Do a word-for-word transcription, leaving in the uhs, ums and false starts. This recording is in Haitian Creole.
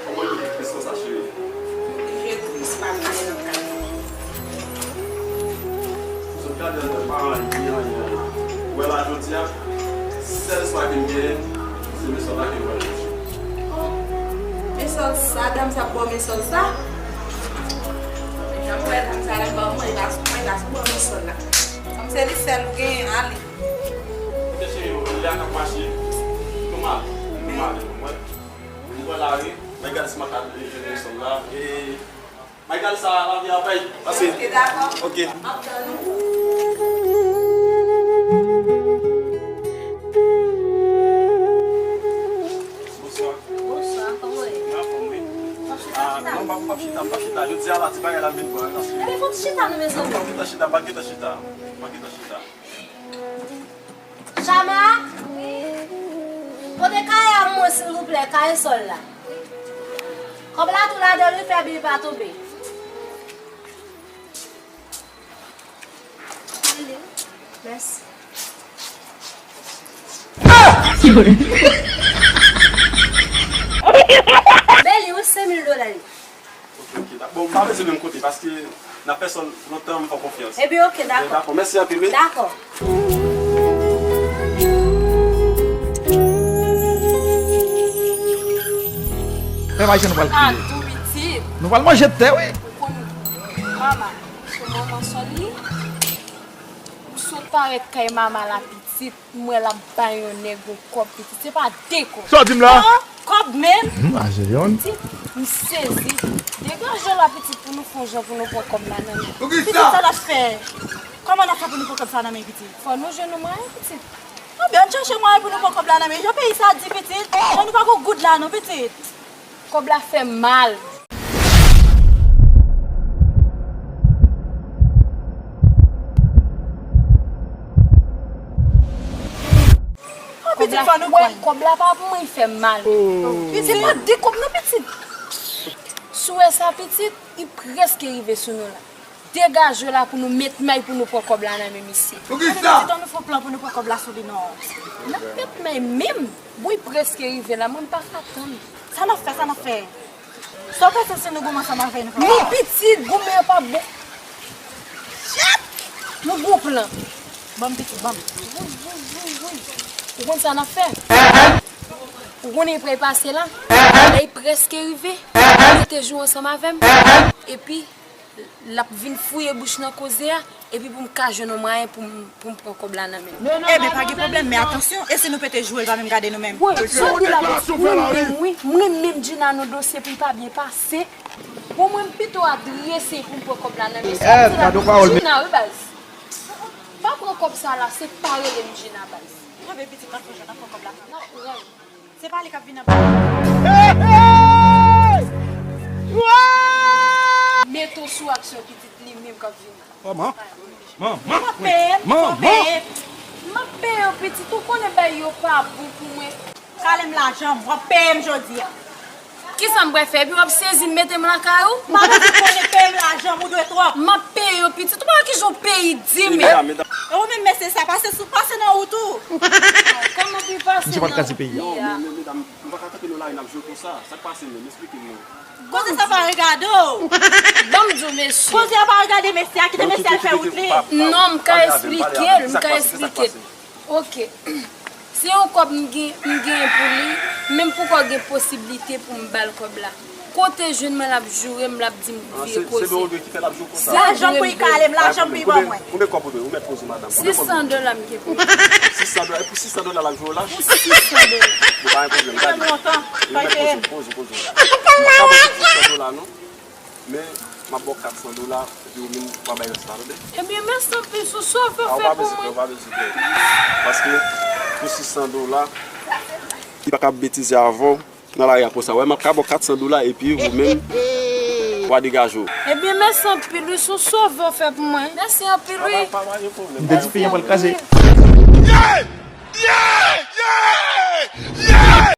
Kòman nou te fè sa, cheri? Rive tris, pa vin nan kay. Zòt gade, pa anyen, anyen, anyen. Wè la jodi a, sèl swa ke m genyen, se mesòl la ke m pral manje. Oh, mesòl sa, dam sa ap ba w mesòl sa? Jan m wè dam sa la ap ba w manje, la sou mwen, la sou ba w mesòl la. Kòm se li sèl ou genyen, ale. Kote cheri yo, lè a k ap mache. Nou male, nou male, nou male. Nou pran lari, mwen gade si mwen ka jwenn mesòl la. E, Michael, sa lavi a bay. Pase. Ok, dakò. Ok. M ap tann ou. Bonswa. Bonswa, kòman w ye? Mwen anfòm, wi. W ap chita, ah, chita? Non, m p ap, m p ap chita, m p ap chita. Jodi a la, ti bagay la m vin pran, paske... Ebyen, fò w chita, non, mezanmi. Non, m p ap gentan chita, m p ap gentan chita. M p ap gentan chita. Chama, pote kaye a mwen, silvouplè, kaye sòl la. Kòb la tou ladan l wi, fè byen pa tonbe. Mèsi. Beli, wi, senk mil dola li. Ok, ok. Bon, m pa bezwen menm kote, paske n ap fè sòl lontan, m fè w konfyans. Ebyen, ok, dakò. Dakò, mèsi anpil, wi. Dakò. Mèm ajan nou pral kriye. Nou pral manje tè, wi. Ou konn mama, se manman sòl li. Ou sot parèt kay mama la, pitit. M wè l ap bay yon nèg yon kòb, pitit. Se pa de kòb. Sa w di m la? An, kòb menm. Hmm, aje yonn. Pitit, m sezi. Degaje w la, pitit, pou nou fè yon jan pou nou pran kòb la nan men. Pitit, sa n ap fè? Kòman n ap fè pou nou pran kòb sa nan men, pitit? Fò nou jwenn yon mwayen, pitit. Anben, ann chache mwayen pou nou pran kòb la nan men. Jan peyi sa di, pitit, jan nou pa gon goud la non, pitit. Kòb la fè mal. Oh, pitit, fò nou pran. Kòb la pa pou mwen, li fè mal. Se pa de kòb non, pitit. Si w wè sa, pitit, li prèske rive sou nou la. Degaje w la pou nou met may pou nou pran kòb la nan men misye. Poukisa? Ann fè yon plan pou nou pran kòb la sou li non. N ap met may menm. Bon, li prèske rive la, mwen m pa ka tann. Sa n ap fè, sa n ap fè? Sa w panse si nou goumen ansanm avè l, nou pa... Non, pitit, goumen an pa bon. Nou gon plan. Ban m, pitit, ban m. Woy, woy, woy, woy. Ou konn sa n ap fè? Ou konnen li prèl pase la? Lè li prèske rive, mete jou ansanm avè m. Epi, l ap vin fouye bouch nan koze a, epi pou m ka jwenn yon mwayen pou m, pou m pran kòb la nan men l. Ebyen, pa gen pwoblèm, men atansyon, e si nou pete jou, l pa menm gade nou menm? Woy, sa w di la, wi, mwen menm, wi, mwen menm, Gina, nan dosye pou l pa byen pase. Bon, mwen, m pito adrese pou m pran kòb la nan men l. Sa w di la, Gina, wi, baz. Pa pran kòb sa la, se pa rele m Gina, baz. Anben, pitit, n ap fè jan, n ap pran kòb la kanmenm. Se pa li k ap vin anba. Mete w sou aksyon, pitit, li menm k ap vini. Oh, man. Man, man. M ap peye m, m ap peye m. M ap peye w, pitit, ou konnen bagay yo pa bon pou mwen. Kale m lajan m, w ap peye m jodi a. Kisa m pral fè? Epi w ap sezi m mete m lakay ou? M pa bezwen konnen, peye m lajan m, ou dwe twòp. M ap peye w, pitit, ou pa wè kijan w peyi di, men. E ou menm mesye sa, pase sou, pase nan wout ou. Kòman pou pase nan wout li a? Non, men, men, medam, nou pa ka kanpe nan lari n ap jwe konsa. Sa k pase menm? Esplike m non. Koze sa pa regade w. Ban m di w, mesye. Koze a pa regade mesye a, kite mesye a fè wout li. Non, m ka esplike l, m ka esplike l. Ok. Se yon kòb m gen, m genyen pou li, men m poko gen posiblite pou m ba l kòb la. Kote jwenn mwen, l ap joure m, l ap di m vye koze. Se, se Dodo ki fè l ap joure konsa. Lajan m pou li kale m, lajan m pou li ban mwen. Konbyen kòb ou dwe? Ou mèt poze, madanm. Konbyen kòb ou dwe? Sis san dola m gen pou li. Sis san dola, e pou sis san dola l ap joure w la? Pou sis san dola. Bon, pa gen pwoblèm, gade. Ou mèt poze, poze, poze. M pa ka ba w sis san dola, non. Men, m ap ba w kat san dola, epi ou menm, ou pa bay rès la, tande? Ebyen, mèsi anpil sou sa w fè pou mwen. A, ou pa bezwen plè, ou pa bezwen plè. Paske, pou sis san dola, li pa ka ap betize avè w nan lari a konsa. Wè, m ap ka ba w kat san dola, epi ou menm, w a degaje w. Ebyen, mèsi anpil, wi, sou sa w fè pou mwen. Mèsi anpil, wi. Pa, pa, pa gen pwoblèm. M te di peyi an pral kraze. Yeah! Yeah! Yeah!